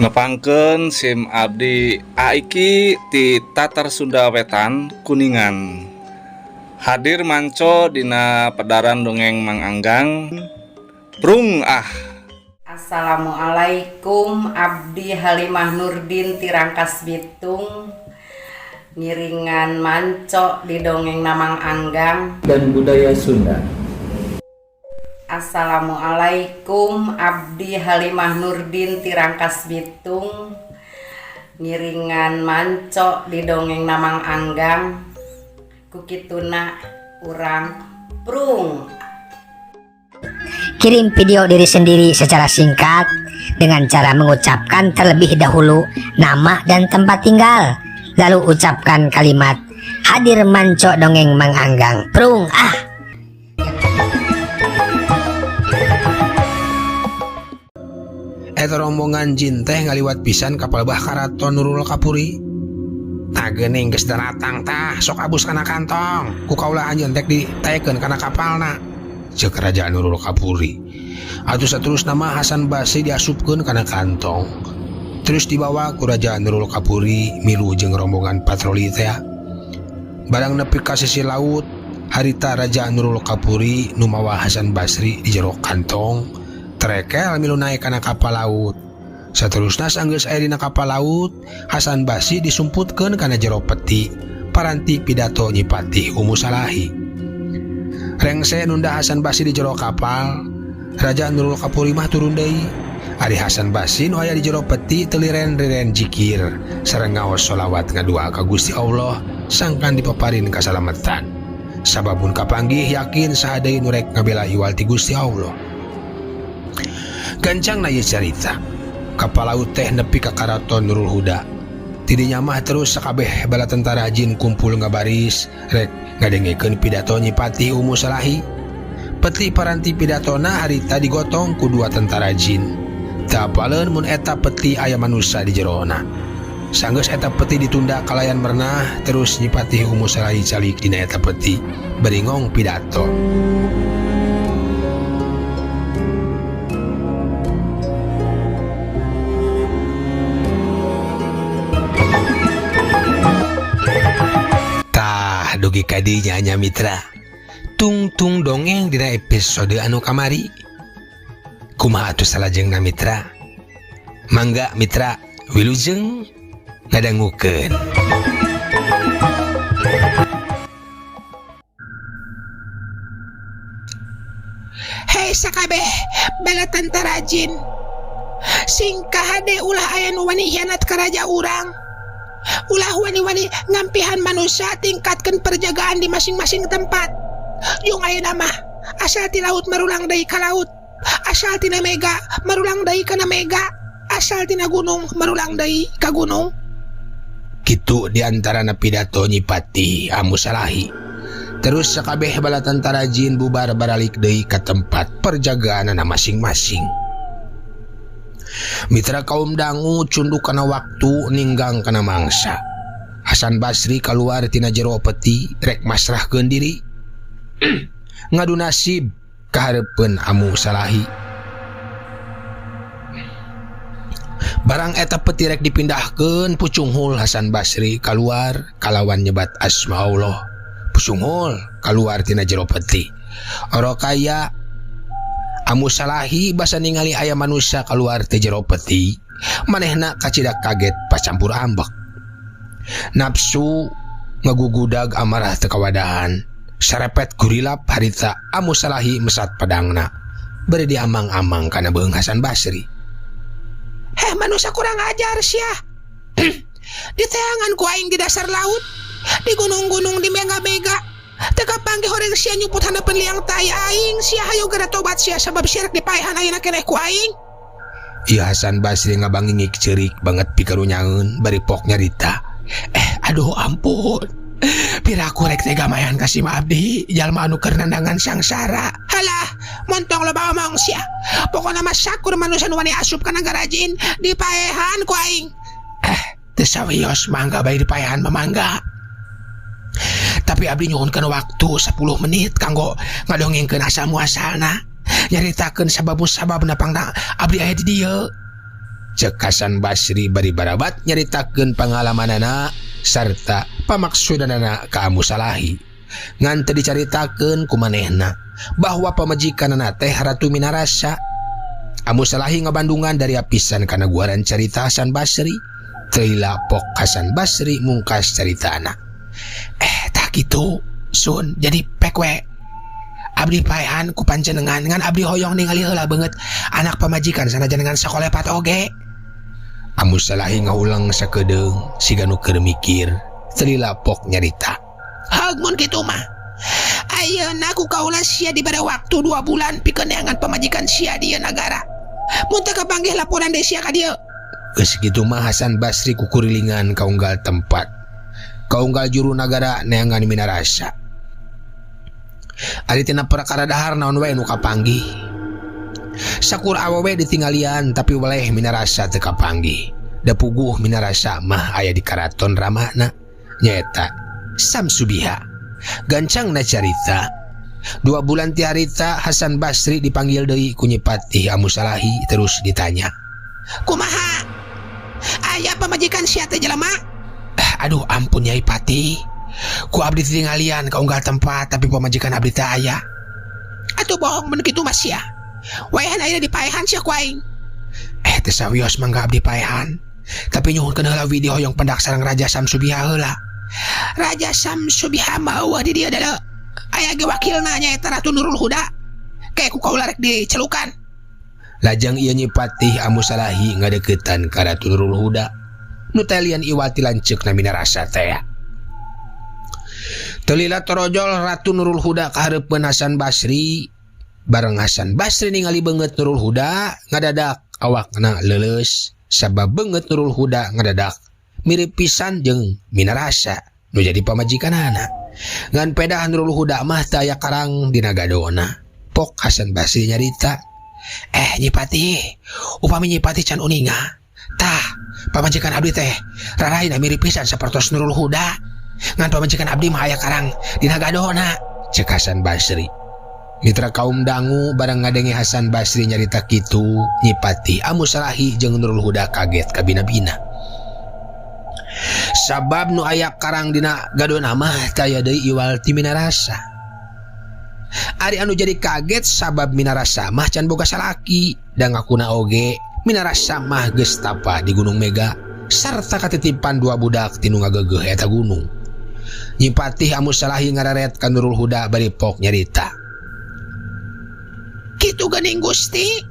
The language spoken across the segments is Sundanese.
Nepangkeun sim abdi Aiki ti Tatar Sunda Wetan Kuningan. Hadir manco dina pedaran dongeng Mang Anggang. Prung ah. Assalamualaikum Abdi Halimah Nurdin ti Rangkas Bitung ngiringan manco di dongeng Namang Anggang dan budaya Sunda. Assalamualaikum Abdi Halimah Nurdin ti Rangkas Bitung ngiringan manco di dongeng Namang Anggang kukituna urang prung. Kirim video diri sendiri secara singkat dengan cara mengucapkan terlebih dahulu nama dan tempat tinggal. Lalu ucapkan kalimat hadir manco dongeng Mang Anggang. Prung ah. Eta rombongan jin teh ngaliwat pisan ka palebah Karaton Nurul Kapuri. Tah geuning geus daratang tah sok abus kana kantong. Ku kaula anjeun tek ditaekeun kana kapalna. Ceuk Raja Nurul Kapuri. Atuh saterusna mah Hasan Basri diasupkeun kana kantong. Terus dibawa ku Raja Nurul Kapuri milu jeung rombongan patroli teh. Barang nepi ka sisi laut, harita Raja Nurul Kapuri nu mawa Hasan Basri di jero kantong. Trekel milu naik kana kapal laut. Saterusna sanggeus aya dina kapal laut, Hasan Basri disumputkeun kana jero peti paranti pidato Nyi Patih Umu Salahi. Rengse nunda Hasan Basri di jero kapal, Raja Nurul Kapuri mah turun deui. Ari Hasan Basri nu aya di jero peti teu liren-liren jikir sareng ngaos sholawat ngadua ka Gusti Allah sangkan dipaparin kasalametan. Sababun kapanggih yakin saha deui nu rek ngabela iwal ti Gusti Allah. Gancang na ieu carita. Kapal laut teh nepi ka Karaton Nurul Huda. Tidinya mah terus sakabeh bala tentara jin kumpul ngabaris rek ngadengekeun pidato Nyi Patih Umu Salahi. Peti paranti pidatona harita digotong ku dua tentara jin. Teu apaleun mun eta peti aya manusa di jerona. Sanggeus eta peti ditunda kalayan merenah terus Nyi Patih Umu Salahi calik dina eta peti beringong pidato. Tah dugi ka dinya nya mitra. Tungtung dongeng dina episode anu kamari. Kumaha atuh salajengna mitra? Mangga mitra wilujeng ngadangukeun. Hei sakabeh bala tentara jin. Sing kahade ulah aya nu wani hianat ka raja urang. Ulah wani-wani ngampihan manusia tingkatkan perjagaan di masing-masing tempat. Jung ayeuna mah asal ti laut marulang deui ka laut, asal tina mega marulang deui kana mega, asal tina gunung marulang deui ka gunung. Kitu diantarana pidato Nyi Patih Amu Salahi. Terus sakabeh bala tentara jin bubar baralik deui ka tempat perjagaanana masing-masing. Mitra kaum dangu cunduk kana waktu ninggang kana mangsa. Hasan Basri kaluar tina jero peti rek masrahkeun diri. Ngadu nasib kahareupeun Amu Salahi. Barang eta peti rek dipindahkeun pucunghul Hasan Basri kaluar kalawan nyebat asma Allah. Pucunghul kaluar tina jero peti. Ora kaya Amu Salahi basa ningali aya manusia kaluar ti jero peti, manehna kacida kaget pacampur ambek. Nafsu ngagugudag amarah teu kawadahan. Sarepet gurilap harita Amu Salahi mesat padangna. Bari diamang-amang kana beung Hasan Basri. Heh manusia kurang ajar sia. Diteangan ku aing di dasar laut, di gunung-gunung di mega-mega. Teu kapanggih horeng sia nyuput handapeun liang tai aing, sia hayo geura tobat sia sabab sia rek dipaehan ayeuna keneh ku aing. Ieu Hasan Basri ngabangingik ceurik banget pikarunyaeun bari pok nyarita. Aduh ampun. Piraku rek tega mayan ka si abdi jalma anu keur nandangan sangsara. Halah, montong loba omong sia. Pokona mah sakur manusia nu wani asup ka nagara jin dipaehan ku aing. Teu sawios mangga bae dipaehan mah mangga. Tapi abdi nyuhunkeun waktu 10 menit kanggo ngadongengkeun asal muasalna. Nyaritakeun sabab-sababna pangna abdi aya di dieu. Cek Hasan Basri bari barabat nyaritakeun pangalamanana sarta pamaksudanana ka Amu Salahi. Ngan teu dicaritakeun ku manehna bahwa pamajikanana teh Ratu Minarasa. Amu Salahi ngabandungan dari apisan kana guaran carita Hasan Basri. Teu pok Hasan Basri mungkas caritana. Tak kitu sun jadi pek we. Abdi paehan ku panjenengan ngan abdi hoyong ningali heula beungeut anak pamajikan sanajan ngan sakolepat oge. Amu Salahi ngaulang sakedeung siga nu keur mikir. Teu pok nyarita. Haug mun kitu mah. Ayeuna ku kaula sia dibere waktu 2 bulan pikeun neangan pamajikan sia di ieu nagara. Mun teu kapanggih laporan deui sia ka dieu. Geus kitu mah Hasan Basri kukurilingan kaunggal tempat. Kaunggal juru nagara neangan Minarasa. Ari tina perkara dahar naon wae nu kapanggih. Sakur awewe ditinggalian tapi weleh Minarasa teu kapanggih. Da puguh Minarasa mah aya di karaton ramana nyaeta Samsubiha. Gancangna carita. 2 bulan ti harita Hasan Basri dipanggil deui ku Nyi Patih Amu Salahi terus ditanya. Kumaha? Aya pamajikan sia teh jelema? Aduh ampun Nyai Patih. Ku abdi tinggalian ka unggal tempat tapi pamajikan abdi teh aya. Atuh bohong mun kitu mah sia. Wayahan ayeuna dipaehan sia ku aing. Teu sawios mangga abdi paehan. Tapi nyuhunkeun heula widi hoyong pendak sareng Raja Samsubiha heula. Raja Samsubiha mah eueuh di dieu deuleu. Aya ge wakilna nyaeta Ratu Nurul Huda. Kayak ku kaula rek dicelukan. Lajeng ieu Nyi Patih Amu Salahi ngadeuketan ka Ratu Nurul Huda. Nu teh lian iwati lanceukna Minarasa teh. Teu lila torojol Ratu Nurul Huda ka hareupeun Hasan Basri. Bareng Hasan Basri ningali beungeut Nurul Huda ngadadak awakna leuleus sabab beungeut Nurul Huda ngadadak mirip pisan jeung Minarasa nu jadi pamajikanana. Ngan pedah Nurul Huda mah teu aya karang dina gadona. Pok Hasan Basri nyarita, Nyi Patih, upami Nyi Patih can uninga, tah pamajikan abdi teh raraina mirip pisan sapertos Nurul Huda. Ngan pamajikan abdi mah aya karang dina gadona, cek Hasan Basri. Mitra kaum dangu bareng ngadenge Hasan Basri nyarita kitu, Nyi Patih Amu Salahi jeung Nurul Huda kaget kabina-bina. Sabab nu aya karang dina gadona mah teu aya deui iwal ti Minarasa. Ari anu jadi kaget sabab Minarasa mah can boga salaki, da ngakuna oge Minarasa mah geus tapa di Gunung Mega sarta katitipan 2 budak ti nu ngageugeuh eta gunung. Nyi Patih Amu Salahi ngararet ka Nurul Huda bari pok nyarita. Kitu geuning Gusti.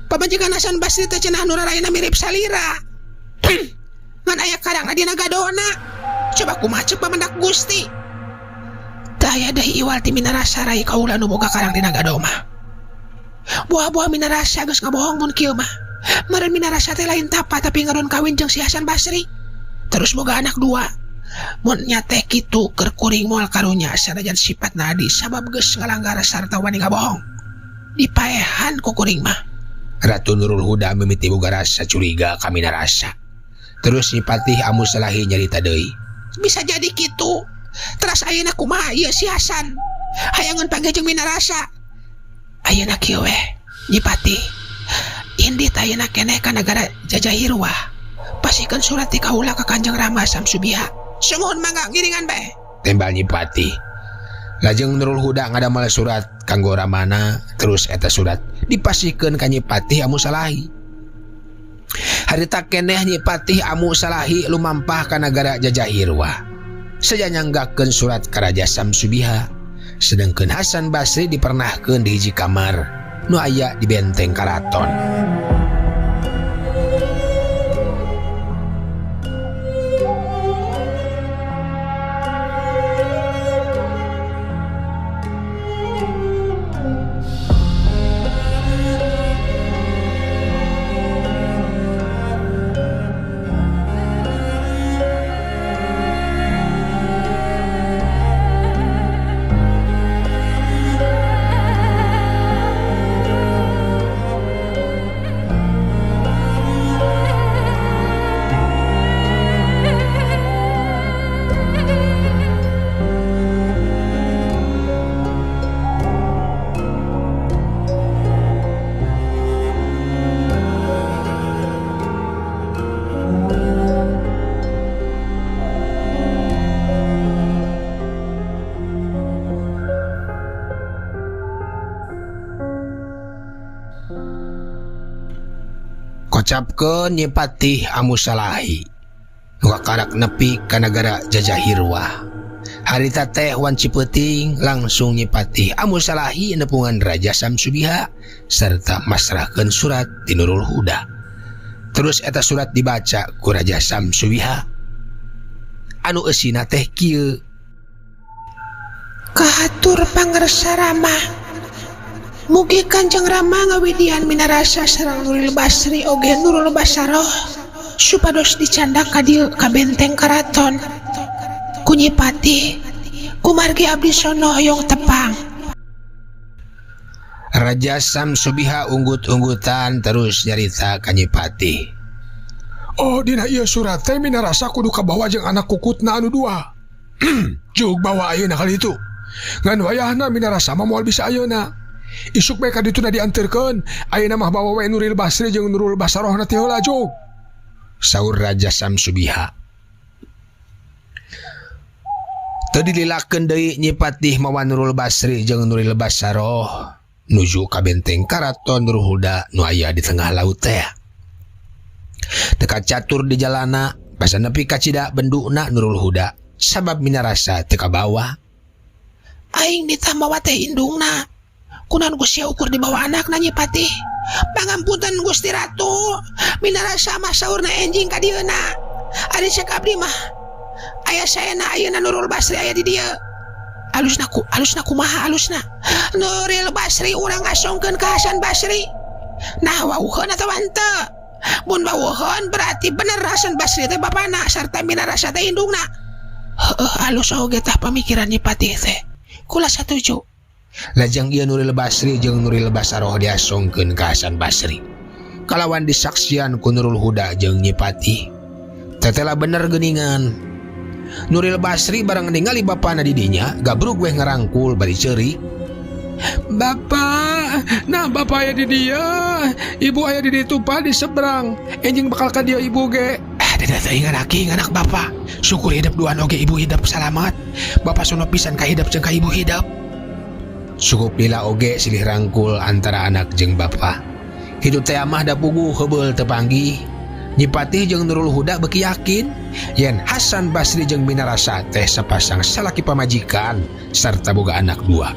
Pamajikan Hasan Basri teh cenah nu raraina mirip salira. Ngan aya karangna dina gadona. Coba kumaha ceuk pamendak Gusti. Teu aya deui iwal ti Minarasa rai kaula nu boga karang dina gado mah. Buah-buah Minarasa geus ngabohong mun kieu mah. Meureun Minarasa teh lain tapa tapi ngadon kawin jeung si Hasan Basri. Terus boga anak 2. Mun nya teh kitu keur kuring moal karunya sanajan sipatna adi sabab geus ngalanggar sarta wani ngabohong. Dipaehan ku kuring mah. Ratu Nurul Huda mimiti boga rasa curiga ka Minarasa. Terus Nyi Patih Amu Salahi nyarita deui. Bisa jadi kitu. Teras ayeuna kumaha ieu si Hasan? Hayangeun panggih jeung Minarasa. Ayeuna kieu weh, Nyi Patih. Indit ayeuna keneh ka nagara Jajahirwah. Pasikeun surat ti kaula ka Kanjeng Rama Samsubiha. Sumuhun mangga ngiringan bae. Tembal Nyi Patih. Lajeng Nurul Huda ngadamel surat kanggo ramana, terus eta surat dipasihkeun ka Nyi Patih Amu Salahi. Harita keneh Nyi Patih Amu Salahi lumampah ka nagara Jajahirwah. Saja nyanggakeun surat ka Raja Samsubiha. Sedangkeun Hasan Basri dipernahkeun di hiji kamar nu aya di benteng karaton. Kocapkeun Nyi Patih Amusalahi nu kakarak nepi ka nagara Jajahirwah. Harita teh wanci peuting langsung Nyi Patih Amusalahi nepungan Raja Samsubiha serta masrahkeun surat ti Nurul Huda. Terus eta surat dibaca ku Raja Samsubiha. Anu eusina teh kieu. Kahatur pangersa Rama. Mugi Kanjeng Rama ngawidian minarasa sareng Nuril Basri oge Nurul Basaroh supados dicandak ka dieu ka benteng karaton. Ku Nyi Patih kumargi abdi sono hoyong tepang. Raja Samsubiha unggut-unggutan terus nyarita ka Nyi Patih. Oh dina ieu surat teh minarasa kudu kabawa jeung anak kukutna anu dua. Jug bawa ayeuna kali itu. Ngan wayahna minarasa mah moal bisa ayeuna. Isuk bae ka dituna dianterkeun, ayeuna mah bawa we Nuril Basri jeung Nurul Basaroh na ti heula jug. Saur Raja Samsubiha. Teu dililakeun deui Nyi Patih mawa Nurul Basri jeung Nuril Basaroh nuju ka benteng Karaton Nurul Huda nu aya di tengah laut teh. Teu kacatur di jalana, basa nepi ka cida benduna Nurul Huda sabab minarasa teu kabawa. Aing ditah mawa teh indungna. Kunaon ku sia ukur dibawa anakna Nyi Patih. Pangampunten Gusti Ratu, minarasa mah saurna enjing ka dieuna. Ari cek abdi mah aya saena ayeuna Nurul Basri aya di dieu. Alusna ku, alusna kumaha alusna? Nuril Basri urang ngasongkeun ka Hasan Basri. Nah wauheun atawa henteu? Mun wauheun berarti bener Hasan Basri teh bapana sarta minarasa teh indungna. Heueuh alus oge tah pamikiran Nyi Patih teh. Kula satuju. Lajeng ieu Nuril Basri jeung Nuril Basaroh diasongkeun ka Hasan Basri. Kalawan disaksian ku Nurul Huda jeung Nyi Patih. Tetela bener geuningan. Nuril Basri bareng ningali bapana di dinya, gabrug weh ngarangkul bari ceurik. Bapak, nah bapak aya di dieu, ibu aya di ditu pa di seberang. Enjing bakal ka dieu ibu ge. Dadah teuing anak anak bapak. Syukur hidup duaan oge ibu hidup salamat. Bapak sono pisan ka hidup jeung ka ibu hidup. Cukup lila oge silih rangkul antara anak jeung bapa. Hidup teh mah da puguh heubeul teu panggih. Nyi Patih jeung Nurul Huda beuki yakin yen Hasan Basri jeung Minarasa teh sapasang salaki pamajikan sarta boga anak dua.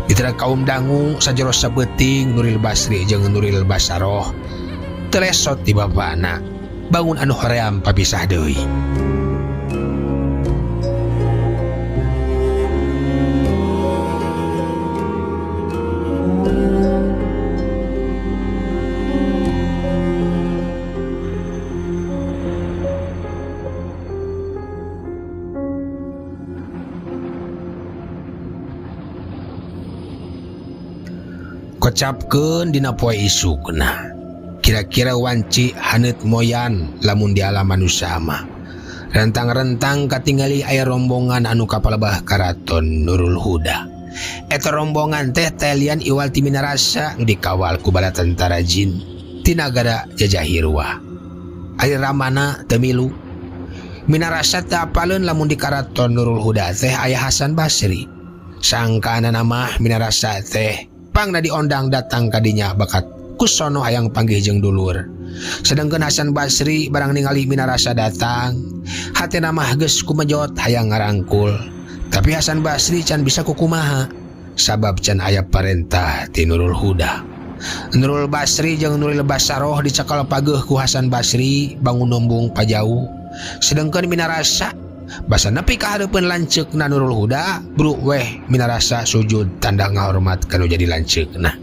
Mitra kaum dangu sajero sabeuting Nuril Basri jeung Nuril Basaroh telesot di bapana bangun anu hoream papisah deui. Kocapkeun dina poe isukna. Kira-kira wanci haneut moyan lamun di alam manusia mah. Rentang-rentang katingali aya rombongan anu kapalebah karaton Nurul Huda. Eta rombongan teh telian iwal ti minarasa dikawal ku bala tentara jin ti nagara Jajahirwah. Ari ramana teu milu. Minarasa teu apaleun lamun di karaton Nurul Huda teh aya Hasan Basri. Sangkaana mah minarasa teh pangna diondang datang kadinya bakat kusono hayang panggih jeung dulur. Sedangkan Hasan Basri barang ningali minarasa datang, hatena mah geus kumejot hayang ngarangkul. Tapi Hasan Basri can bisa kukumaha sabab can aya parentah ti Nurul Huda. Nurul Basri jeung Nuril Basaroh dicekal pageuh ku Hasan Basri bangun nombung pajauh. Sedangkan minarasa basa nepi ka hareupeun lanceukna Nurul Huda, bruk weh minarasa sujud tanda ngahormat kanu jadi lanceukna.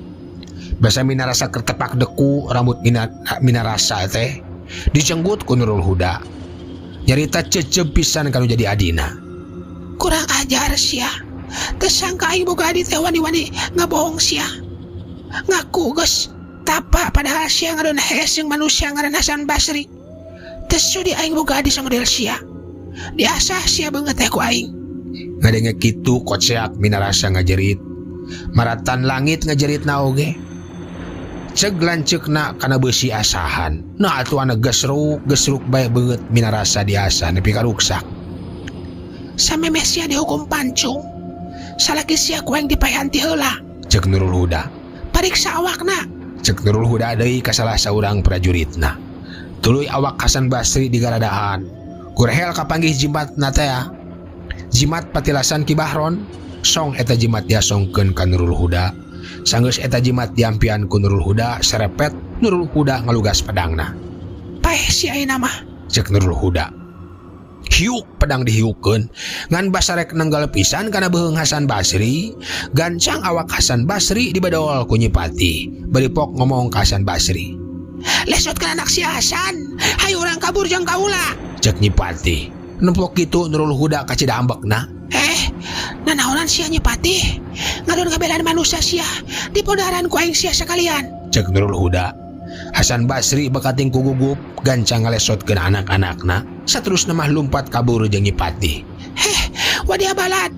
Basa minarasa kertepak deku rambut minarasa teh dicenggut ku Nurul Huda. Nyarita cecep pisan kanu jadi adina. Kurang ajar sia. Tersangka aing boga adi teh wani-wani ngabohong sia. Ngaku geus tapa padahal sia ngadon hees jeung manusia ngaran Hasan Basri. Teu sudi aing boga adi samodel sia. Diasah sia beungeut teh ku aing. Ngadenge kitu koceak minarasa ngajerit. Maratan langit ngajeritna oge. Ceg lanceukna kana beusi asahan. Nah atuh anu gesruk, gesruk bae beungeut minarasa diasah nepi ka ruksak. Samemeh sia dihukum pancung. Salaki sia ku aing dipayanti heula. Cek Nurul Huda. Pariksa awakna. Cek Nurul Huda deui ka salah saurang prajuritna. Tuluy awak Hasan Basri digaradahan. Ku rehel kapanggih jimatna teh. Jimat patilasan Ki Bahron. Song eta jimat diasongkeun ka Nurul Huda. Sanggeus eta jimat diampian ku Nurul Huda, serepet Nurul Huda ngalugas pedangna. Paeh sia ayeuna mah. Cek Nurul Huda. Hiuk pedang dihiukeun, ngan basarek nenggal pisan kana beuheung Hasan Basri, gancang awak Hasan Basri dibedol ku Nyi Patih. Bari pok ngomong ka Hasan Basri. Lesotkeun anak sia Hasan, hayu urang kabur jeung kaula. Cek Nyi Patih. Nempok kitu Nurul Huda kacida ambekna. Nanaonan sia Nyi Patih? Ngadon ngabelaan manusia sia, dipodaran ku aing sia sekalian. Cek Nurul Huda. Hasan Basri bekating ku gugup, gancang ngalesotkeun anak-anakna, saterusna mah lumpat kabur jeung Nyi Patih. Heh, wadia balad.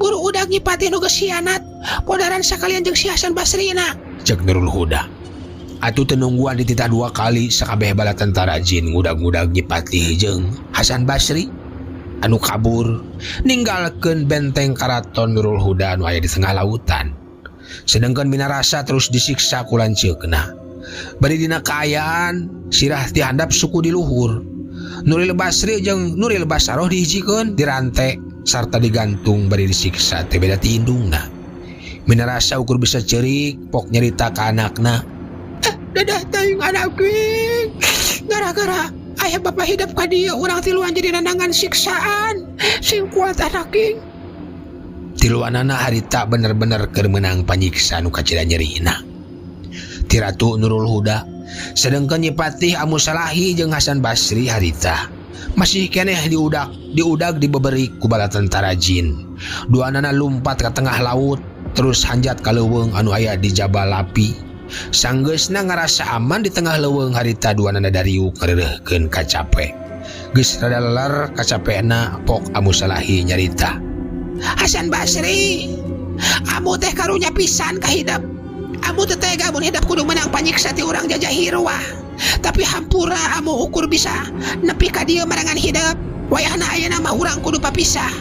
Buru udag Nyi Patih nu geus hianat, podaran sakalian jeung si Hasan Basrina. Cek Nurul Huda. Atuh teu nungguan dititah dua kali, sakabeh bala tentara jin ngudag-ngudag Nyi Patih jeung Hasan Basri anu kabur ninggalkeun benteng karaton Nurul Huda anu aya di tengah lautan. Sedangkan Minarasa terus disiksa ku lanceukna. Bari dina kaayaan sirah ti handap suku di luhur. Nuril Basri jeung Nuril Basaroh dihijikeun, dirante sarta digantung bari disiksa teh beda ti indungna. Minarasa ukur bisa ceurik pok nyarita ka anakna. Dadah teuing anak kuing. Gara-gara ayah bapak hidup ka dieu urang tiluan jadi nandangan siksaan. Sing kuat anak king. Tiluanana harita bener-bener keur meunang panyiksa nu kacida nyerina ti Ratu Nurul Huda. Sedangkan Nyi Patih Amu Salahi jeung Hasan Basri harita masih keneh diudak diudag dibeberi ku bala tentara jin. Duanana lumpat ke tengah laut terus hanjat ka leuweung anu aya di Jabal Lapi. Sanggeusna ngarasa aman di tengah leuweung harita duanana dariuk ngareureuhkeun kacape. Geus rada leler kacapena pok Amu Salahi nyarita. Hasan Basri, amu teh karunya pisan ka hidep. Amu teu tega mun hidep kudu menang panyiksa ti urang jajah hirwah. Tapi hampura amu ukur bisa nepi ka dieu marangan hidep. Wayahna ayeuna mah urang kudu papisah.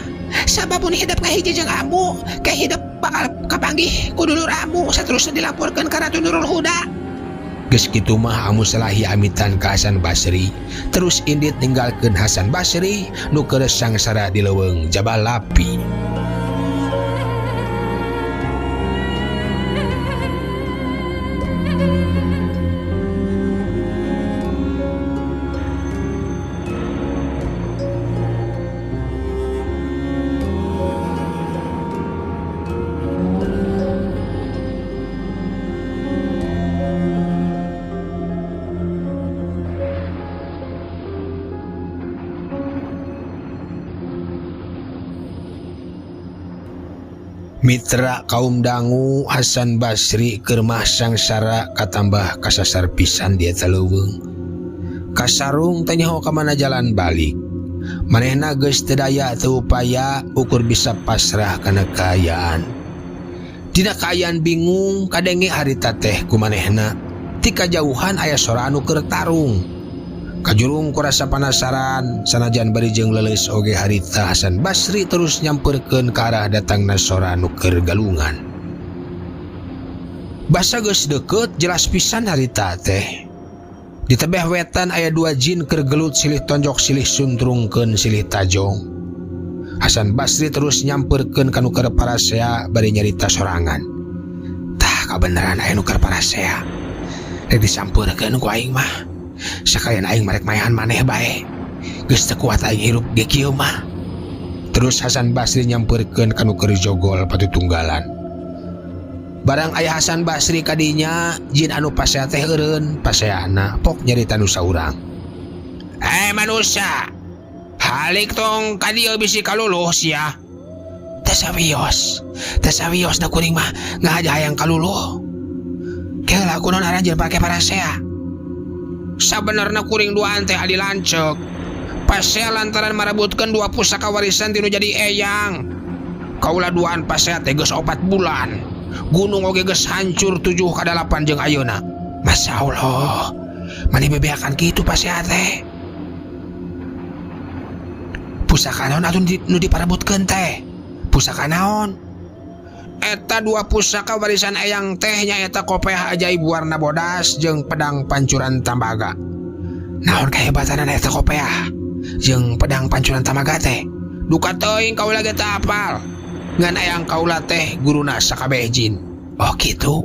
Sabab mun hidep ngahiji jeung amu, ke hidep bakal kapanggih ku dulur amu saterusna dilaporkeun ka Ratu Nurul Huda. Geus kitu mah Amu Salahi amitan ka Hasan Basri, terus indit ninggalkeun Hasan Basri nu keur sangsara di leuweung Jabal Lapi. Mitra kaum dangu, Hasan Basri keur mah sangsara katambah kasasar pisan di eta leuweung. Kasarung teu nyaho ka mana jalan balik. Manehna geus teu daya teu upaya ukur bisa pasrah kana kaayaan. Dina kaayaan bingung kadenge harita teh ku manehna ti kajauhan aya sora anu keur tarung. Kajurung ku rasa panasaran sanajan bari jeung leuleus oge harita Hasan Basri terus nyamperkeun ka arah datangna sora anu keur galungan. Basa geus deukeut jelas pisan harita teh. Di tebeh wetan aya dua jin keur gelut silih tonjok silih suntrungkeun silih tajong. Hasan Basri terus nyamperkeun ka nu keur parasea bari nyarita sorangan. Tah kabeneran aya nu keur parasea. Rek disampeurkeun ku aing mah. Sakalian aing marek mayahan maneh bae. Geus teu kuat aing hirup ge kieu mah. Terus Hasan Basri nyamperkeun ka nu keur jogol patutunggalan. Barang aya Hasan Basri kadinya jin anu pasea teh eureun paseana pok nyarita nu saurang. Manusia, halik tong ka dieu bisi kaluluh sia. Teu sawios, teu sawios da kuring mah ngahaja hayang kaluluh. Keula kunaon aranjeun pake parasea. Sabenerna kuring duaan teh adi lanceuk. Pasea lantaran marebutkeun dua pusaka warisan ti nu jadi eyang. Kaula duaan pasea teh geus 4 bulan. Gunung oge geus hancur 7 ka 8 jeung ayeuna. Masya Allah, mani bebeakan kitu pasea teh. Pusaka naon atuh nu diparebutkeun teh? Pusaka naon? Eta dua pusaka warisan eyang teh nyaeta kopeah ajaib warna bodas jeung pedang pancuran tambaga. Naon kahebatanana eta kopeah jeung pedang pancuran tambaga teh? Duka teuing kaula ge teu apal. Ngan eyang kaula teh guruna sakabeh jin. Oh kitu.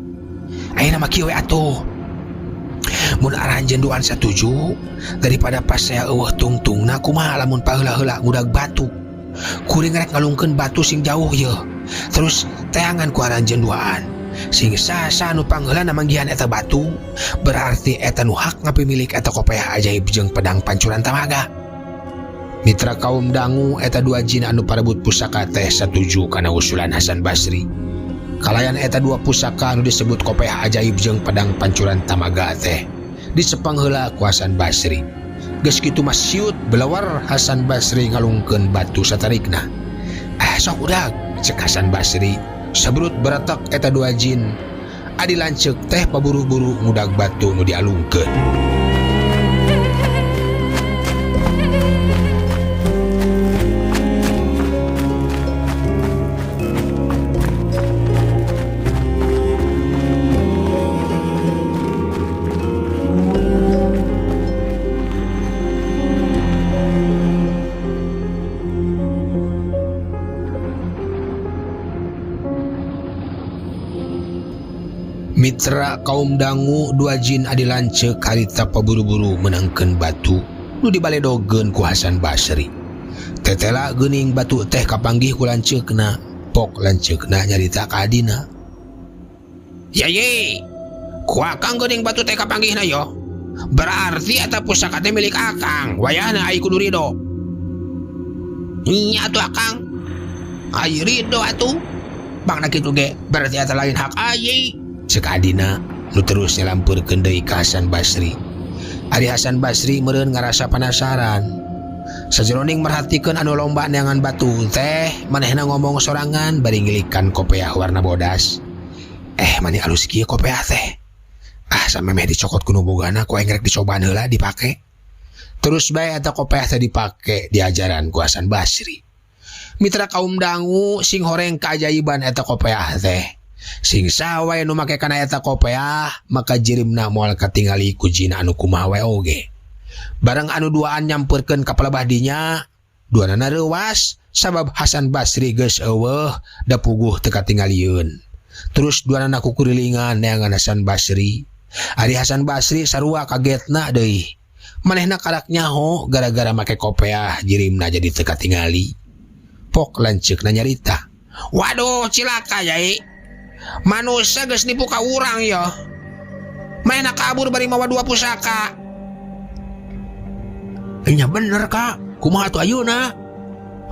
Ayeuna mah kieu we atuh. Mun aranjeun duaan satuju daripada pas saya eueuh tungtungna kumaha lamun paheula-heula ngudag batu. Kuring rek ngalungkeun batu sing jauh yeuh. Terus teangan ku aranjeun duaan. Sing sasa nu pangheulana manggihan eta batu, berarti eta nu hak ngapimilik eta kopeah ajaib jeung pedang pancuran tamaga. Mitra kaum dangu eta dua jin anu parebut pusaka teh satuju kana usulan Hasan Basri. Kalayan eta dua pusaka anu disebut kopeah ajaib jeung pedang pancuran tamaga teh disepang heula ku Hasan Basri. Geus kitu mah siut belawar Hasan Basri ngalungkeun batu satarikna. Ah sok udag cek Hasan Basri sebrut beretek eta dua jin. Adi lanceuk teh paburu-buru ngudag batu nu dialungkeun. Mitra kaum dangu dua jin adi lanceuk harita paburu-buru menangkeun batu nu dibaledogeun ku Hasan Basri. Tetela geuning batu teh kapanggih ku lanceukna, pok lanceukna nyarita ka adina. Yaye, ku akang geuning batu teh kapanggihna yo. Berarti eta pusaka teh milik akang, wayahna ai kudu rido. Nya atuh akang. Ai rido atuh. Bangna kitu ge, berarti eta lain hak ai. Cek adina nu terus nyalampeurkeun deui ka Hasan Basri. Ari Hasan Basri meureun ngarasa penasaran. Sajeroning merhatikeun anu lomba neangan batu teh, manehna ngomong sorangan bari ngilikan kopeah warna bodas. Mani alus kieu kopeah teh. Ah, samemeh dicokot ku nu bogana ku aing rek dicobaan heula dipake. Terus bae eta kopeah teh dipake diajaran ku Hasan Basri. Mitra kaum dangu sing horeng keajaiban eta kopeah teh. Sing saha wae nu make kana eta kopeah maka jirimna moal katingali ku jin anu kumaha wae oge. Bareng anu duaan nyampeurkeun ka palebah dinya, duanana reuwas sabab Hasan Basri geus eueuh da puguh teu katingalieun. Terus duanana kukurilingan neangan Hasan Basri. Ari Hasan Basri sarua kagetna deui. Manehna karak nyaho gara-gara make kopeah jirimna jadi teu katingali. Pok lanceukna nyarita. Waduh cilaka yai. Manusia geus nipu ka urang yo. Manehna kabur bari mawa dua pusaka. Nya bener kak, kumaha atuh ayeuna?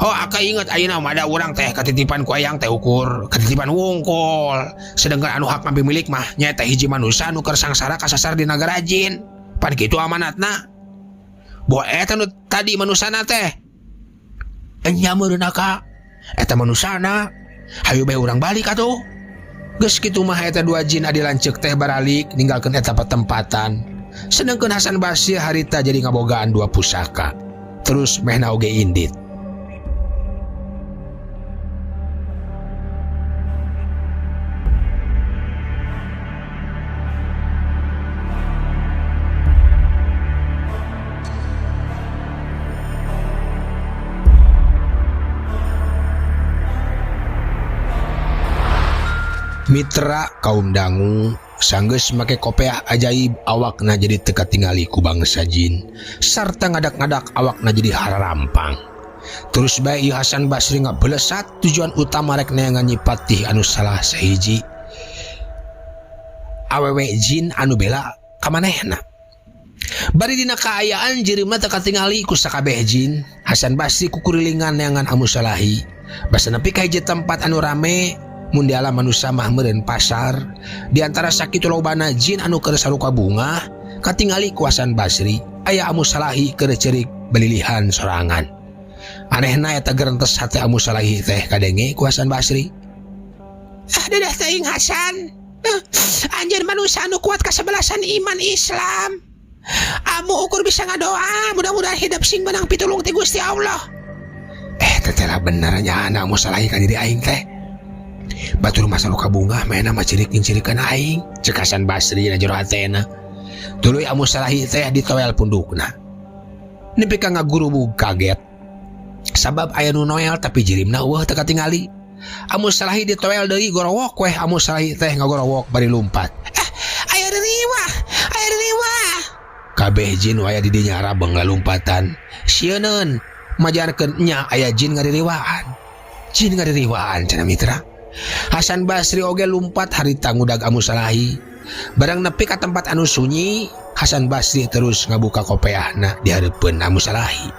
Oh, aka inget ayeuna mah ada urang teh katitipan ku ayang teh ukur katitipan wungkul. Sedangkan anu hak ngambil milik mah nyaeta hiji manusia anu keur sangsara kasasar di nagara jin. Pan kitu amanatna. Boh eta nu tadi manusana teh. Nya meureun aka, eta manusana. Hayu bae urang balik atuh. Geus kitu mah eta dua jin adi lanceuk teh baralik ninggalkeun eta patempatan. Sedengkeun Hasan Basri harita jadi ngabogaan dua pusaka. Terus mehna oge indit. Mitra kaum dangu sanggeus make kopeah ajaib awakna jadi teu katingali ku bangsa jin sarta ngadak-ngadak awakna jadi hararampang. Terus bae ieu Hasan Basri ngabelesat tujuan utama rek neangan Nyi Patih anu salah sahiji awewe jin anu bela ka manehna. Bari dina kaayaan jirimna teu katingali ku sakabeh jin, Hasan Basri kukurilingan neangan Amu Salahi. Basa nepi ka hiji tempat anu rame mun di alam manusia mah meureun pasar. Di antara sakitu lobana jin anu keur saruka bunga katingali ku Hasan Basri aya Amu Salahi keur ceurik belilihan sorangan. Anehna eta gerentes hate Amu Salahi teh kadenge ku Hasan Basri. Ah, dadah teuing Hasan. Anjeun manusia anu kuat kasebelasan iman Islam. Amu ukur bisa ngadoa, mudah-mudahan hidup sing menang pitulung ti Gusti Allah. Teteh lah bener nya anak Amu Salahi ka diri aing teh. Batur masa luka bungah manehna mah ceurik ngincirikeun aing, cek Hasan Basri na jero hatena. Tuluy Amu Salahi teh ditoel pundukna. Nepi ka ngagurubug kaget. Sabab aya nu noel tapi jirimna euweuh teu katingali. Amu Salahi ditoel deui gorowok weh Amu Salahi teh ngagorowok bari lumpat. Eh, aya ririwah, aya ririwah. Kabeh jin nu aya di dinya rabeng lalumpatan. Sieuneun majarkeun nya aya jin ngaririwaan. Jin ngaririwaan cenah mitra. Hasan Basri oge lumpat harita ngudag Amu Salahi. Barang nepi ka tempat anu sunyi, Hasan Basri terus ngabuka kopeahna di hareupeun Amu Salahi.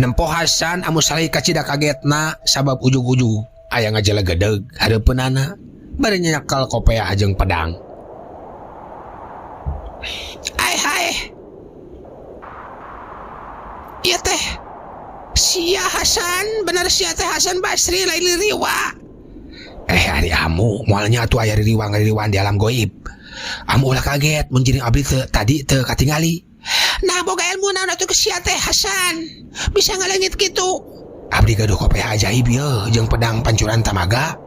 Nempo Hasan Amu Salahi kacida kagetna sabab ujug-ujug aya ngajelegedeg hareupeunana bari nyekel kopeah jeung pedang. Ai hai. Ieu teh sia Hasan, bener sia teh Hasan Basri lain ririwa. Eh ari amu moalnya atuh aya ririwa ngaririwaan di alam goib. Amu ulah kaget mun jiring abdi teu tadi teu katingali. Nah boga ilmu naon atuh sia teh Hasan bisa ngaleungit kitu. Abdi gaduh kopeah ajaib yeuh jeung pedang pancuran tamaga.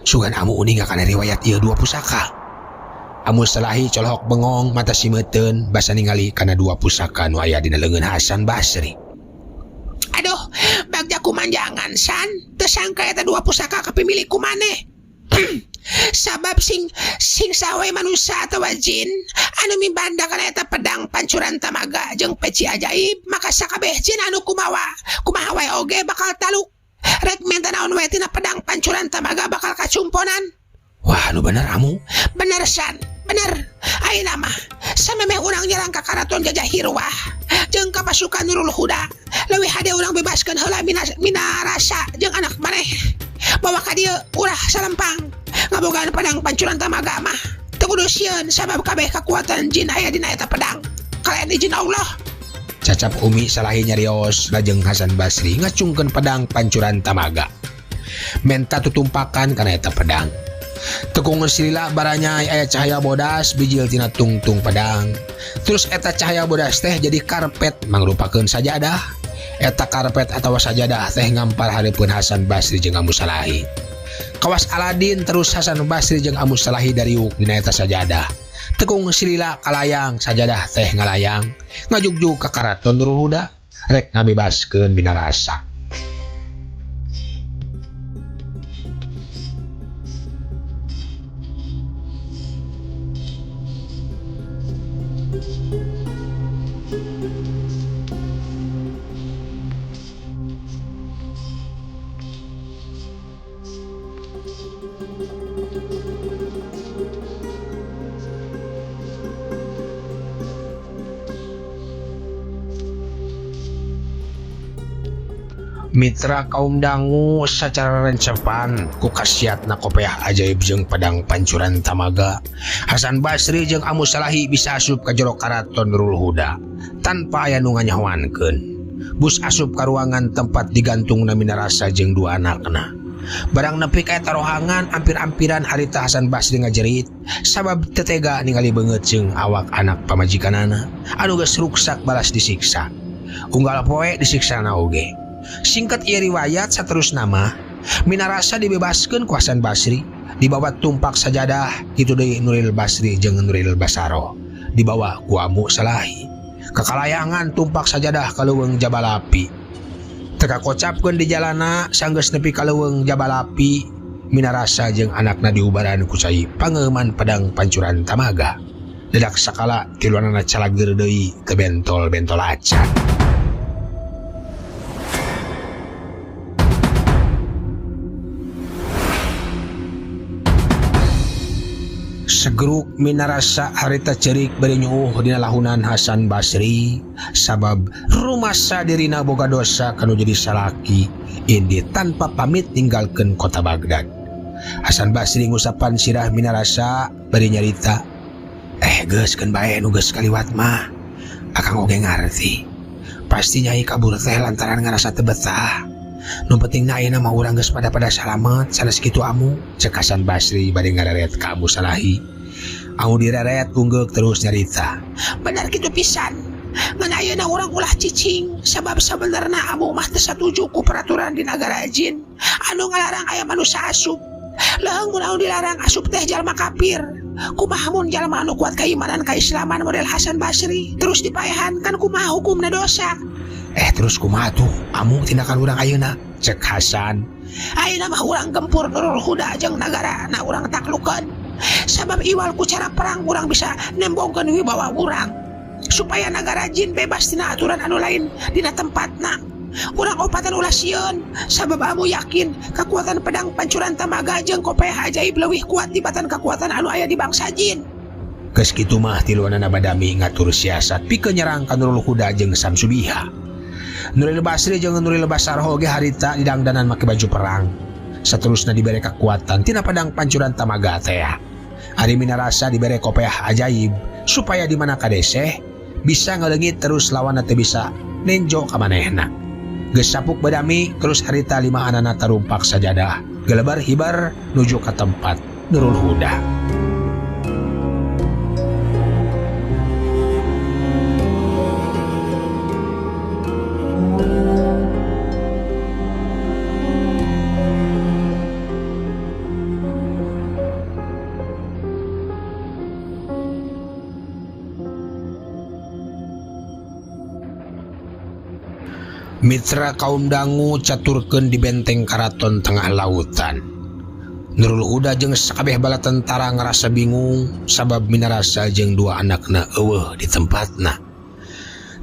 Sugan amu uninga kana riwayat ieu dua pusaka. Amu Salahi colohok bengong mata simeuteun basa ningali kana dua pusaka nu aya dina leungeun Hasan Basri. Aduh, bagja kumanjangan San, teu sangka eta dua pusaka kapimilik ku maneh. Sabab sing sing sawe manusia atawa jin anu mibanda kana eta pedang pancuran tamaga jeung peci ajaib, maka sakabeh jin anu kumawa kumaha wae oge bakal taluk. Rek minta naon wae tina pedang pancuran tamaga bakal kacumponan. Wah, nu bener amu. Bener San, bener. Ayeuna mah samemeh urang nyerang ka karaton Jajah Hirwah jeung ka pasukan Nurul Huda, leuwih hade urang bebaskeun heula Minarasa jeung anak maneh. Bawa ka dieu ulah salempang. Ngabogaan pedang pancuran tamaga mah teu kudu sieun sabab kabeh kakuatan jin aya dina eta pedang. Kalayan izin Allah. Cacap Umi Salahi nyarios lajeng Hasan Basri ngacungkeun pedang pancuran tamaga. Menta tutumpakan kana eta pedang. Tekung silila baranyai aya cahaya bodas bijil tina tungtung pedang. Terus eta cahaya bodas teh jadi karpet mangrupakeun sajadah. Eta karpet atawa sajadah teh ngampar hareupeun Hasan Basri jeung Amu Salahi. Kawas Aladin terus Hasan Basri jeung Amu Salahi dariuk dina eta sajadah. Tekung silila kalayang sajadah teh ngalayang ngajugjug ka karaton Nurul Huda rek ngabebaskeun Minarasa. Mitra kaum dangu sacara rencepan ku khasiatna kopeah ajaib jeung pedang pancuran tamaga. Hasan Basri jeung Amu Salahi bisa asup ka jero karaton Nurul Huda tanpa aya nu nganyahoankeun. Bus asup ka ruangan tempat digantungna Minarasa jeung dua anakna. Barang nepi ka eta rohangan ampir-ampiran harita Hasan Basri ngajerit sabab teu tega ningali beungeut jeung awak anak pamajikanana anu geus ruksak balas disiksa. Unggal poe disiksana oge. Singkat ieu riwayat saterusna mah Minarasa dibebaskeun ku Hasan Basri, dibawa tumpak sajadah kitu deui Nuril Basri jeung Nuril Basaro dibawa ku Amu Salahi. Kakalayangan tumpak sajadah ka leuweung Jabalapi. Teu kakocapkeun di jalana sanggeus nepi ka leuweung Jabalapi, Minarasa jeung anakna diubaran ku cai pangeuman pedang pancuran tamaga. Dadak sakala tiluanana calageur deui teu bentol-bentol acan. Segeruk Minarasa harita cerik bari nyuuh dina lahunan Hasan Basri sabab rumasa dirina boga dosa kanu jadi salaki indi tanpa pamit ninggalkeun kota Baghdad. Hasan Basri ngusapan sirah Minarasa bari nyarita, geus keun bae nu geus kaliwat mah. Akang oge ngarti. Pasti nyai kabur teh lantaran ngarasa teu betah. Nu penting na ayeuna mah urang geus pada-pada salamet sanes kitu amu, cek Hasan Basri bari ngareret ka Amu Salahi. Amu direret unggeuk terus nyarita. Bener kitu pisan. Ngan ayeuna urang ulah cicing sabab sabenerna amu mah teu satuju ku peraturan di nagara jin anu ngalarang aya manusia asup. Leuheung mun anu dilarang asup teh jalma kafir. Kumaha mun jalma anu kuat keimanan kaislaman model Hasan Basri terus dipaehan kan kumaha hukumna dosa. Terus kumaha tuh amu tindakan urang ayeuna? Cek Hasan. Ayeuna mah urang gempur Nurul Huda jeung nagara na urang taklukeun. Sabab iwal ku cara perang urang bisa nembongkeun wibawa urang supaya nagara jin bebas tina aturan anu lain dina tempatna. Urang opatan ulah sieun sabab amu yakin kekuatan pedang pancuran tamaga jeung kopeah ajaib leuwih kuat tibatan kekuatan anu aya di bangsa jin. Geus kitu mah tiluanana badami ngatur siasat pikeun nyerang ka Nurul Huda jeung Samsubiha. Nuril Basri jeung Nuril Basarho ge harita didangdanan make baju perang. Saterusna dibere kekuatan tina pedang pancuran tamaga teh. Ari minarasa dibere kopeah ajaib supaya di mana kadeseh bisa ngaleungit terus lawanna teu bisa nenjo ka manehna. Geus sapuk badami terus harita lima anana tarumpak sajadah. Gelebar hibar nuju ka tempat Nurul Huda. Mitra kaum dangu caturkeun di benteng karaton tengah lautan. Nurul Huda jeung sakabeh bala tentara ngerasa bingung sabab minarasa jeung dua anakna eueuh di tempatna.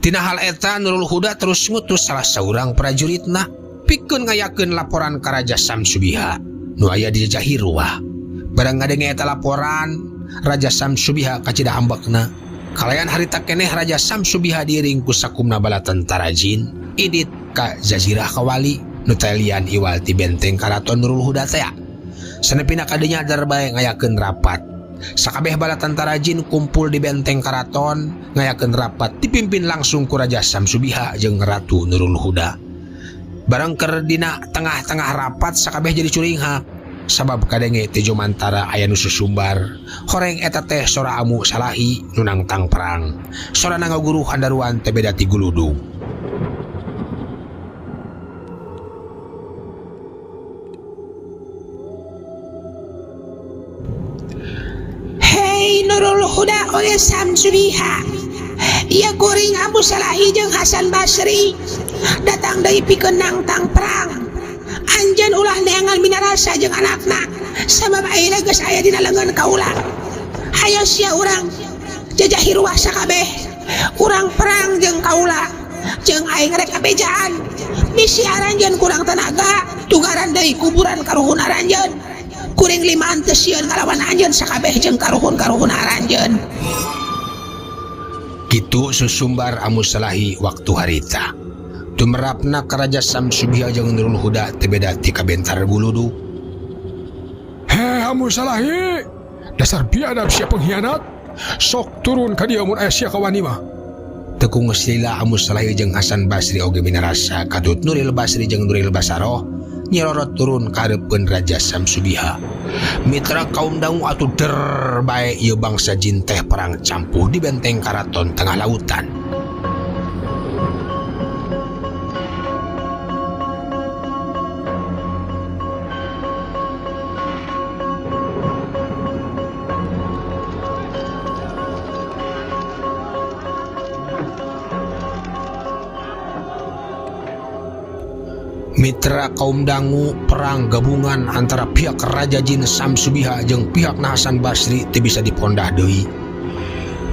Tina hal eta Nurul Huda terus ngutus salah saurang prajuritna pikeun ngayakeun laporan ka Raja Samsubiha nu aya di Jahirwah. Barang ngadenge eta laporan, Raja Samsubiha kacida ambekna. Kalayan harita keneh Raja Samsubiha diiring ku sakumna bala tentara jin idit ka Jazirah Kawali nu talian iwal ti benteng karaton Nurul Huda teh. Sanepina kadinya darbae ngayakeun rapat. Sakabeh bala tentara jin kumpul di benteng karaton ngayakeun rapat dipimpin langsung ku Raja Samsubiha jeung Ratu Nurul Huda. Barang keur dina tengah-tengah rapat sakabeh jadi curinghak sabab kadenge ti jumantara aya nu susumbar. Horeng eta teh sora amu salahi nu nangtang perang. Sorana ngaguruh handaruan teh beda ti guludug. Hei Nurul Huda oleh Samsubiha, ieu kuring Abu Salahi jeung Hasan Basri datang deui pikeun nangtang perang. Anjeun ulah neangan minarasa jeung anakna sabab ayeuna geus aya dina leungeun kaula. Hayo sia urang jajahi ruah sakabeh, urang perang jeung kaula jeung aing rek kabejaan. Bisi aranjeun kurang tenaga, tugaran deui kuburan karuhun aranjeun. Kuring limaan teu sieun ngalawan anjeun sakabeh jeung karuhun-karuhun aranjeun. Kitu susumbar Amu Salahi waktu harita. Tumerapna ka Raja Samsubiha jeung Nurul Huda teu beda ti kabentar guludug. Heh Amu Salahi, dasar biadab sia pengkhianat. Sok turun ka dieu mun aya sia kawani mah. Teu kunggus lila Amu Salahi jeung Hasan Basri oge minarasa katut Nuril Basri jeung Nuril Basaroh nyirorot turun ka hareupeun Raja Samsubiha. Mitra kaum dangu atuh der bae ieu bangsa jin teh perang campuh di benteng karaton tengah lautan. Mitra kaum dangu perang gabungan antara pihak Raja Jin Samsubiha jeung pihak Hasan Basri teu bisa dipondah deui.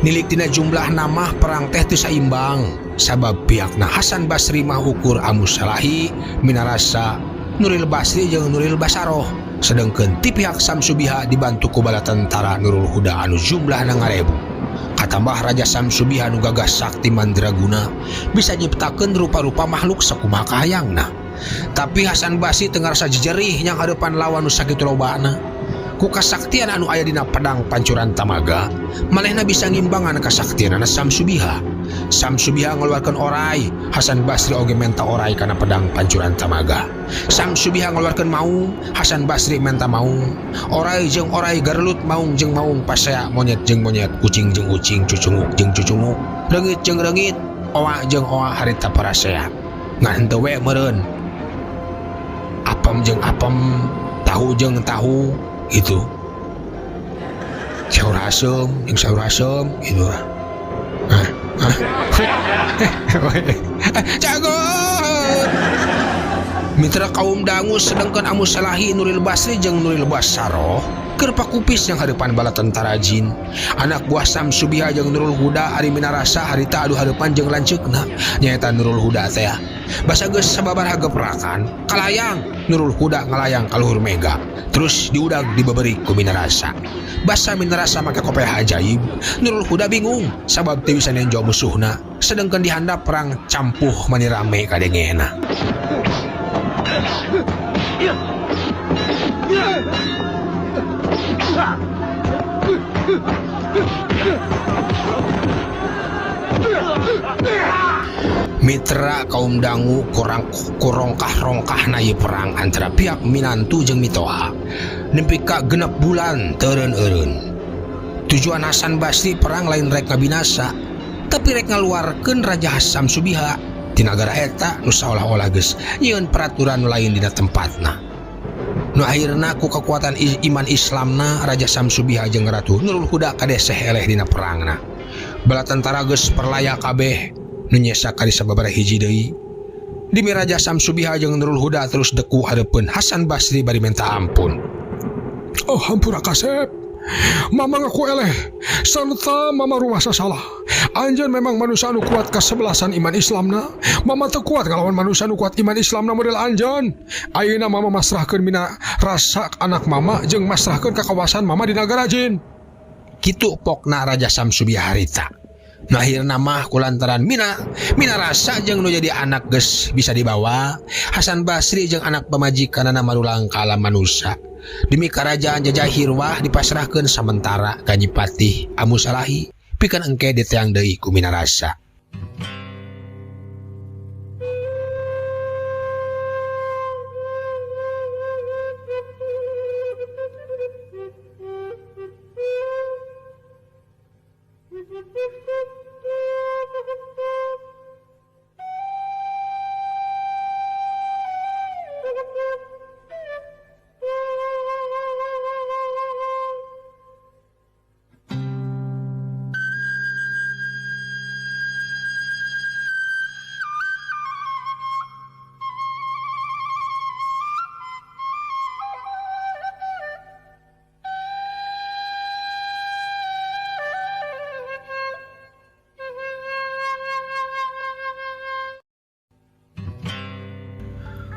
Nilik dina jumlah nama perang teh teu saimbang sabab pihak Hasan Basri mah ukur Amu Salahi, Minarasa, Nuril Basri jeung Nuril Basaroh, sedengkeun ti pihak Samsubiha dibantu ku bala tentara Nurul Huda anu jumlahna ngarebu. Katambah Raja Samsubiha nu gagah sakti mandraguna bisa nyiptakeun rupa-rupa makhluk sakumaha kahayangna. Tapi Hasan Basri teu ngarasa jejerih nyang hareupan lawan nu sakitu lobana. Ku kasaktian anu aya dina pedang pancuran tamaga, manehna bisa ngimbangan kasaktianana Samsubiha. Samsubiha ngeluarkeun orai, Hasan Basri oge menta orai kana pedang pancuran tamaga. Samsubiha ngeluarkeun maung, Hasan Basri menta maung. Orai jeung orai garelut, maung jeung maung pasea, monyet jeung monyet, kucing jeung ucing, cucunguk jeung cucunguk. Reungit jeung reungit, oa jeung oa harita parasea. Ngan henteu we meureun. Apem jeung apem, tahu jeung tahu gitu. Sayur asem jeung sayur asem gitu lah. Ah, ah. Cagot. Mitra kaum dangu sedangkan Amu Salahi Nuril Basri jeung Nuril Basaroh keur pakupis yang hareupan bala tentara jin. Anak buah Samsubiha jeung Nurul Huda ari minarasa harita adu hareupan jeung lanceukna nyaeta Nurul Huda teh. Basa geus sababaraha geprakan kalayang Nurul Huda ngalayang ka luhur mega. Terus diudag dibeberi ku minarasa. Basa minarasa make kopeah ajaib, Nurul Huda bingung sabab teu bisa nenjo musuhna sedangkan di handap perang campuh mani rame kadengena. Mitra kaum dangu kurang kurongkah-rongkah na ieu perang antara pihak minantu jeung mitoha. Nepi ka 6 bulan teureun-eureun. Tujuan Hasan Basri perang lain rek ngabinasa, tapi rek ngaluarkeun Raja Samsubiha ti nagara eta nu saolah-olah geus nyieun peraturan nu lain dina tempatna. Nu akhirna ku kekuatan iman Islamna Raja Samsubiha jeung Ratu Nurul Huda kadeseh eleh dina perangna. Bala tentara geus perlaya kabeh nu nyesa ka sababaraha hiji deui. Demi Raja Samsubiha jeung Nurul Huda terus deku hareupeun Hasan Basri bari minta ampun. Oh hampura kasep. Mama ngaku eleh serta mama rumah salah. Anjeun memang manusia nu kuat kesebelasan iman Islamna. Mama teu kuat ngalawan manusia nu kuat iman Islamna model anjeun. Ayeuna mama masrahkeun mina rasa anak mama jeung masrahkeun ka kawasan mama di nagara jin. Kitu pokna Raja Samsubiha harita. Nu akhirna mah kulantaran mina rasa jeung nu jadi anak geus bisa dibawa, Hasan Basri jeung anak pamajikanana marulang ka alam manusia. Demi kerajaan jajah Hirwah dipasrahkeun samentara ka Nyi Patih Amu Salahi pikeun engke diteang deui ku Minarasa.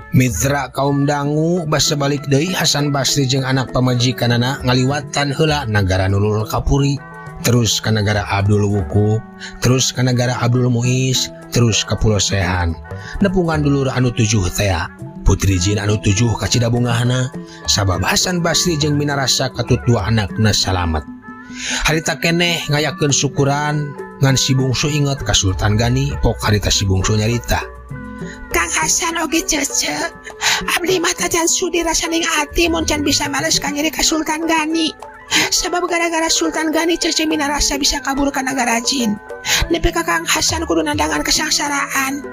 Mitra kaum dangu basa balik deui Hasan Basri jeung anak pamajikanana ngaliwatan heula nagara Nurul Kapuri, terus ka nagara Abdul Wukuf, terus ka nagara Abdul Muiz, terus ka Pulau Sehan. Nepungan dulur anu 7 tea, putri jin anu 7 kacida bungahna, sabab Hasan Basri jeung Minarasa katut dua anakna salamet. Harita keneh ngayakeun syukuran ngan si bungsu inget ka Sultan Gani, pok harita si bungsu nyarita. Kang Hasan oge cece, abdi mah tacan sudi rasaning ati mun can bisa males ka nyeri ka Sultan Gani. Sabab gara-gara Sultan Gani cece Minarasa bisa kabur ka nagara jin. Nepi ka Kang Hasan kudu nandangan kesangsaraan.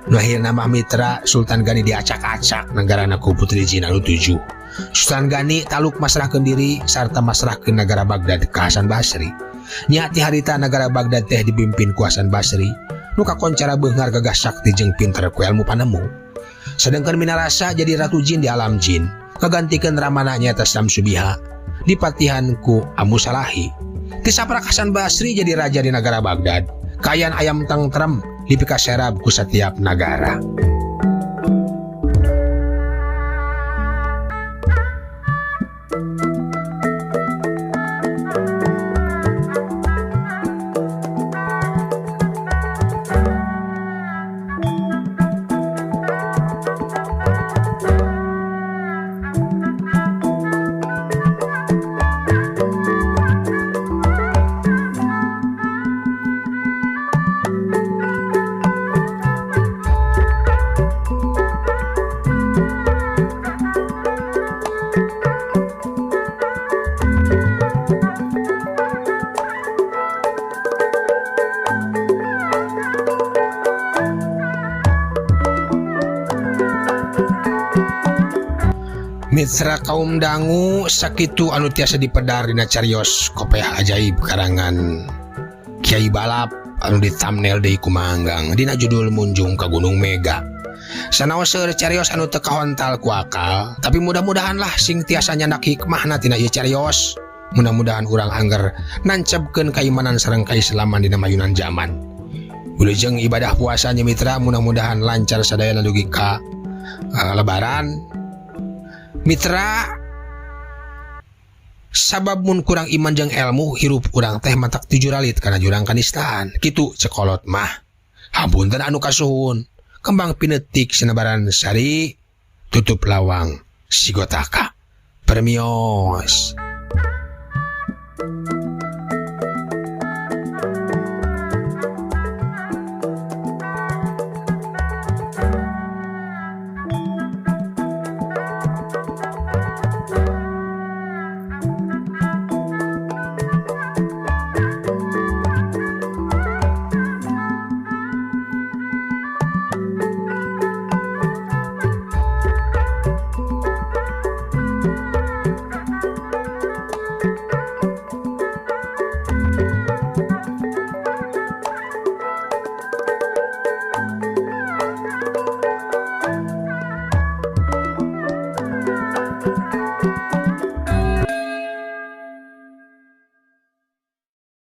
Nu akhirna mah mitra Sultan Gani diacak-acak nagarana ku putri jin anu 7. Sultan Gani taluk masrahkeun diri sarta masrahkeun nagara Baghdad ka Hasan Basri. Nya ti harita nagara Baghdad teh dipimpin ku Hasan Basri. Nu kakoncara beunghar gagah sakti jeung pinter ku ilmu panemu. Sedangkan Minarasa jadi ratu jin di alam jin, kagantikeun ramana nyaeta Samsubiha dipatihan ku Amu Salahi. Ti saprak Hasan Basri jadi raja di nagara Baghdad. Kayan ayam tengtrem dipikaserab ku setiap nagara. Mitra kaum dangu, sakitu anu tiasa dipedar dina carios Kopeah Ajaib karangan Kiai Balap anu di thumbnail deui ku Manggang dina judul Munjung ka Gunung Mega. Sanaos seueur carios anu teu kahontal ku akal, tapi mudah-mudahan lah sing tiasa nyandak hikmahna tina ieu carios. Mudah-mudahan urang angger nancebkeun kaimanan sareng kaislaman dina mayunan zaman. Wilujeng ibadah puasanya, mitra, mudah-mudahan lancar sadayana dugi ka lebaran, mitra, sabab mun kurang iman jeung ilmu, hirup urang teh matak tijuralit kana jurang kanistaan. Kitu cek kolot mah. Hapunten anu kasuhun. Kembang pinetik sinabaran sari, tutup lawang sigotaka. Permios.